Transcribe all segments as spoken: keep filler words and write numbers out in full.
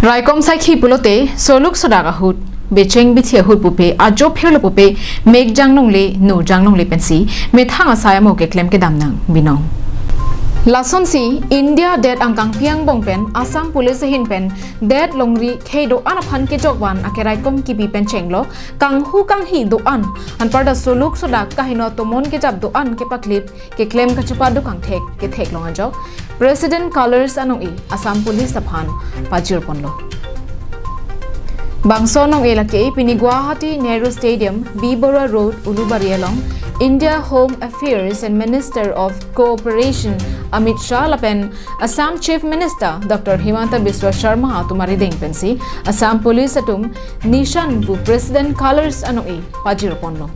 Raikom saikhi pulote soluk sodak ahut, becheng bithi ahut pupe, ajo phirlo pupe, mek janglongle, nu janglongle pensi methang asai amo keklem kedam nang binong. Lasonsi India det angkang pi angbong pen Assam Police ahin pen det longri khei do-an aphan kejokvan akeraikom kipi pen chenglok kanghu kanghi do-an, anparta soluk sodak kaheno tomon kejap do-an kepaklip keklem kachepaduk angthek ketheklong ajok President Colors anong-e Assam Police aphan pajirponlo. Bangso anong-e lake pini Guwahati Nehru Stadium, B Borua Road, Ulubari along India Home Affairs and Minister of Cooperation Amit Shah lapen Assam Chief Minister Doctor Himanta Biswa Sarma atum arideng pensi Assam Police atum Nishan pu President Colors anong-e pajirponlo.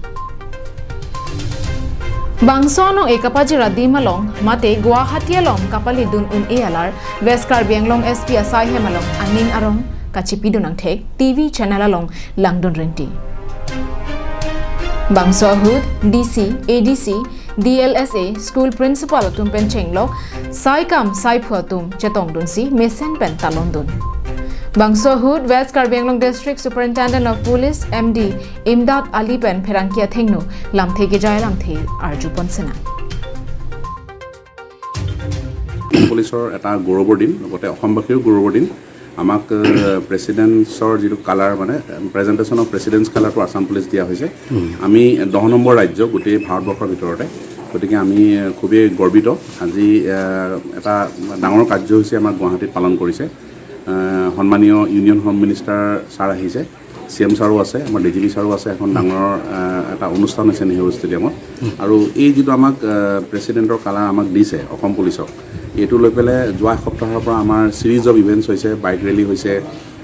Bangso anong-e kapajir adim along mate Guwahati along kapalidun un-e alar West Karbi Anglong S P asai hem along aning arong kachipidun angthek T V channel along langdun rinti. Bangso ahut D C, A D C, D L S A, school principal atum pen chenglok saikam saiphu atum chetongdunsi mesen pen talondun. Bangso ahut West Karbi Anglong District Superintendent of Police M D Imdad Ali pen pherangke athengno lamthe kejai lamthe arjupon sena. পুলিচৰ এটা গৌৰৱৰ দিন, লগতে অসমবাসীৰো গৌৰৱৰ দিন। আমাক প্ৰেচিডেন্টছৰ যিটো কালাৰ, মানে প্ৰেজেণ্টেশ্যন অফ প্ৰেচিডেণ্টছ কালাৰটো আছাম পুলিচ দিয়া হৈছে। আমি দহ নম্বৰ ৰাজ্য গোটেই ভাৰতবৰ্ষৰ ভিতৰতে, গতিকে আমি খুবেই গৰ্বিত। আজি আহ, এটা ডাঙৰ কাৰ্যসূচী আমাৰ গুৱাহাটীত পালন কৰিছে। আহ, সন্মানীয় ইউনিয়ন হোম মিনিষ্টাৰ ছাৰ আহিছে, চি এম ছাৰো আছে, আমাৰ ডি জি পি ছাৰো আছে। এখন ডাঙৰ আহ, এটা অনুষ্ঠান হৈছে নেহেৰু ষ্টেডিয়ামত। আৰু এই যিটো আমাক আহ, প্ৰেচিডেণ্টৰ কালাৰ আমাক দিছে অসম পুলিচক, এইটো লৈ পেলাই যোৱা এসপ্তাহৰ পৰা আমাৰ ছিৰিজ অফ ইভেণ্টছ হৈছে, বাইক ৰেলী হৈছে,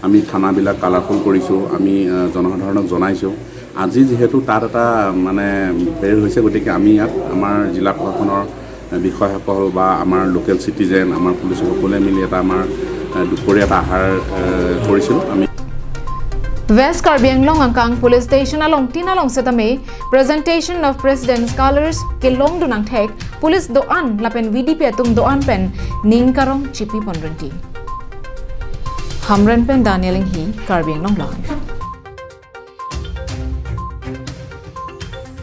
আমি থানাবিলাক কালাৰফুল কৰিছোঁ, আমি আহ, জনসাধাৰণক জনাইছোঁ। আজি যিহেতু তাত এটা মানে পেৰেড হৈছে, গতিকে আমি ইয়াত আমাৰ জিলা প্ৰশাসনৰ বিষয়াসকল বা আমাৰ লোকেল চিটিজেন, আমাৰ পুলিচ সকলোৱে মিলি এটা আমাৰ আহ, দুপৰীয়া এটা আহাৰ আহ, কৰিছিলোঁ আমি। West Karbi Anglong angkang police station along tin along setame presentation of President's Colors kelongdun angthek police do-an lapen V D P atum do-an pen ning karong chipipon rinti. Hamren pen Daniel Inghi, Karbi Anglong Live.